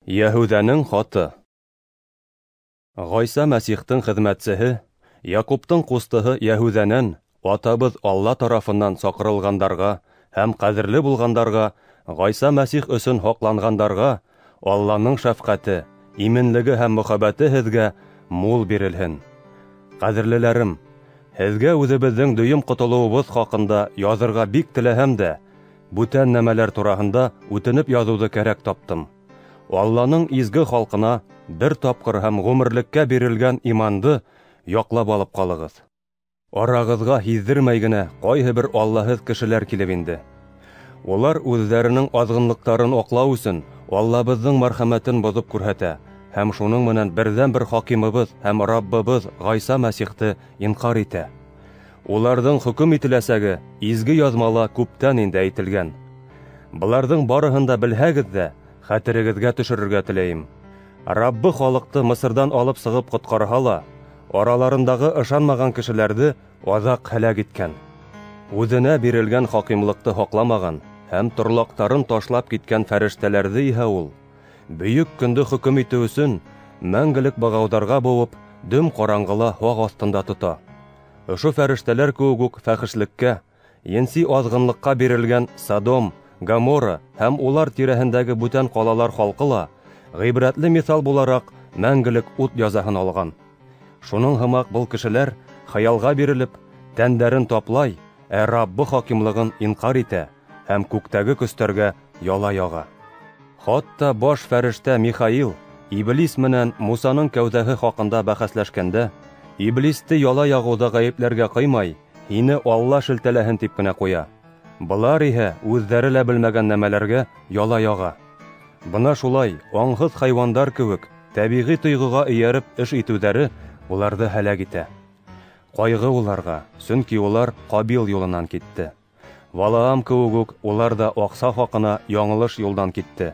Йәһүҙәнең хаты. Ғайса Мәсихтең хеҙмәтсеһе, Яҡуптың ҡустыһы Йәһүҙәнән атабыҙ Алла тарафынан саҡырылғандарға һәм ҡәҙерле булғандарға, Ғайса Мәсих өсөн һаҡланғандарға Алланың шәфҡәте, именлеге һәм мөхәббәте һеҙгә мул бирелһен. Ҡәҙерлеләрем, һеҙгә үҙебеҙҙең дөйөм ҡотолоуыбыҙ хаҡында яҙырға бик теләһәм дә, бүтән нәмәләр тураһында үтенеп яҙыуҙы кәрәк таптым. Алланың изге халҡына бер тапҡыр һәм ғүмерлеккә бирелгән иманды яҡлап алып ҡалығыҙ. Арағыҙға һиҙҙермәй генә ҡайһы бер аллаһыҙ кешеләр килеп инде. Улар үҙҙәренең аҙғынлыҡтарын аҡлау өсөн Аллабыҙҙың мәрхәмәтен боҙоп күрһәтә һәм шуның менән берҙән-бер хакимыбыҙ һәм Раббыбыҙ Ғайса Мәсихте инҡар итә. Уларҙың хөкөм ителәсәге изге яҙмала күптән инде әйтелгән. Быларҙың барыһын да белһәгеҙ ҙә, хәтерегеҙгә төшөрөргә теләйем. Раббы халыҡты Мысырҙан алып сығып ҡотҡарһа ла, араларындағы ышанмаған кешеләрҙе аҙаҡ һәләк иткән. Үҙенә бирелгән хакимлыҡты һаҡламаған һәм торлаҡтарын ташлап киткән фәрештәләрҙе иһә ул, бөйөк көндө хөкөм итеү өсөн мәңгелек бығауҙарға быуып, дөм ҡараңғыла һаҡ аҫтында тота. Ошо фәрештәләр кеүек үк фәхешлеккә, енси аҙғынлыҡҡа бирелгән Содом, Гоморра һәм улар тирәһендәге бүтән ҡалалар халҡы ла ғибрәтле миҫал булараҡ мәңгелек ут язаһын алған. Шуның һымаҡ был кешеләр хыялға бирелеп, тәндәрен таплай, ә Раббы хакимлығын инҡар итә һәм күктәге көстәргә яла яға. Хатта баш фәрештә Михаил Иблис менән Мусаның кәүҙәһе хаҡында бәхәсләшкәндә, Иблисте яла яғыуҙа ғәйепләргә ҡыймай, һине Алла шелтәләһен тип кенә ҡуя. Былар иһә үҙҙәре лә белмәгән нәмәләргә яла яға. Бына шулай аңһыҙ хайуандар кеүек тәбиғи тойғоға эйәреп эш итеүҙәре уларҙы һәләк итә. Ҡайғы уларға, сөнки улар Ҡабил юлынан китте. Валаам кеүек үк улар ҙа аҡса хаҡына яңылыш юлдан китте.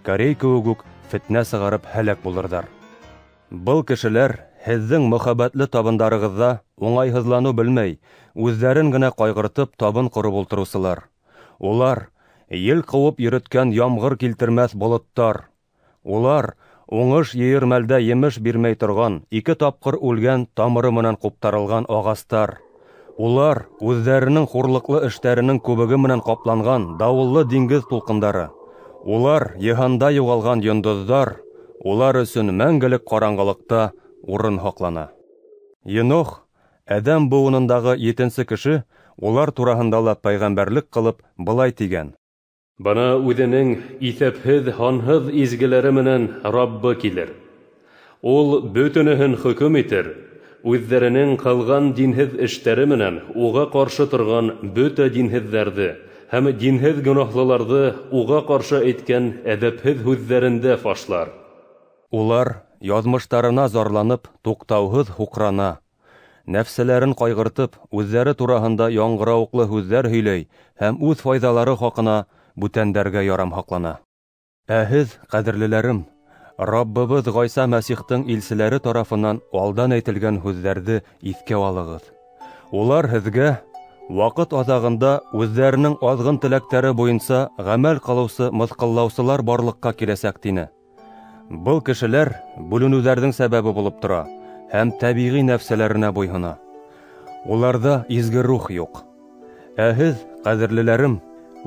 Корей кеүек үк фетнә сығарып һәләк булырҙар. Был кешеләр һеҙҙең мөхәббәтле табындарығыҙҙа уңайһыҙланыу белмәй, үҙҙәрен генә ҡайғыртып табын ҡороп ултырыусылар. Улар ел ҡыуып йөрөткән ямғыр килтермәҫ болоттар. Улар уңыш йыйыр мәлдә емеш бирмәй торған, ике тапҡыр үлгән тамыры менән ҡуптарылған ағастар. Улар үҙҙәренең хурлыҡлы эштәренең күбеге менән ҡапланған дауыллы диңгеҙ тулҡындары. Улар йыһанда юғалған йондоҙҙар. Улар өсөн мәңгелек ҡараңғылыҡта урын һаҡлана. Енох, Әҙәм быуынындағы етенсе кеше, улар тураһында ла пәйғәмбәрлек ҡылып былай тигән: Бына үҙенең иҫәпһеҙ һанһыҙ изгеләре менән Раббы килер. Ул бөтөнөһөн хөкөм итер, үҙҙәренең ҡылған динһеҙ эштәре менән уға ҡаршы торған бөтә динһеҙҙәрҙе һәм динһеҙ гонаһлыларҙы уға ҡаршы әйткән әҙәпһеҙ һүҙҙәрендә фашлар. Улар яҙмыштарына зарланып, туҡтауһыҙ һуҡрана. Нәфселәрен ҡайғыртып, үҙҙәре тураһында яңғырауыҡлы һүҙҙәр һөйләй һәм үҙ файҙалары хаҡына бүтәндәргә ярамһаҡлана. Ә һеҙ, ҡәҙерлеләрем, Раббыбыҙ Ғайса Мәсихтең илселәре тарафынан алдан әйтелгән һүҙҙәрҙе иҫкә алығыҙ. Улар һеҙгә ваҡыт аҙағында үҙҙәренең аҙғын теләктәре буйынса ғәмәл ҡылыусы мыҫҡыллаусылар барлыҡҡа киләсәк тине. Был кешеләр бүленеүҙәрҙең сәбәбе булып тора һәм тәбиғи нәфсәләренә буйһона. Уларҙа изге рух юҡ. Ә һеҙ, ҡәҙерлеләрем,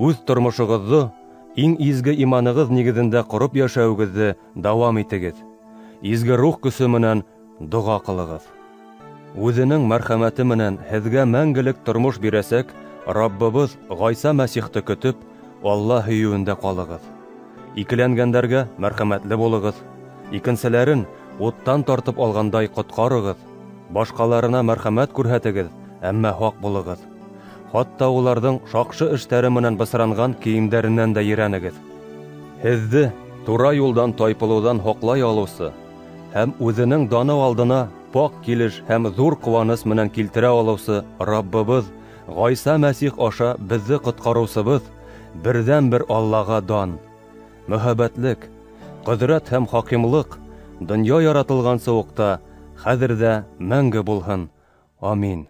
үҙ тормошоғоҙҙо иң изге иманығыҙ нигеҙендә ҡороп йәшәүегеҙҙе дауам итегеҙ. Изге рух көсө менән доға ҡылығыҙ. Үҙенең мәрхәмәте менән һеҙгә мәңгелек тормош бирәсәк Раббыбыҙ Ғайса Мәсихте көтөп, Алла һөйөүендә ҡалығыҙ. Икеләнгәндәргә мәрхәмәтле булығыҙ, икенселәрен уттан тартып алғандай ҡотҡарығыҙ, башҡаларына мәрхәмәт күрһәтегеҙ, әммә һаҡ булығыҙ. Хатта уларҙың шаҡшы эштәре менән бысранған кейемдәренән дә ерәнегеҙ. Һеҙҙе тура юлдан тайпылыуҙан һаҡлай алыусы һәм үҙенең даны алдына паҡ килеш һәм ҙур ҡыуаныс менән килтерә алыусы Раббыбыҙ Ғайса Мәсих аша беҙҙе ҡотҡарыусыбыҙ берҙән-бер Аллаға дан, мөхәббәтлек, ҡөҙрәт һәм хакимлыҡ донъя яратылғансы уҡта хәҙер ҙә мәңге булһын. Амин.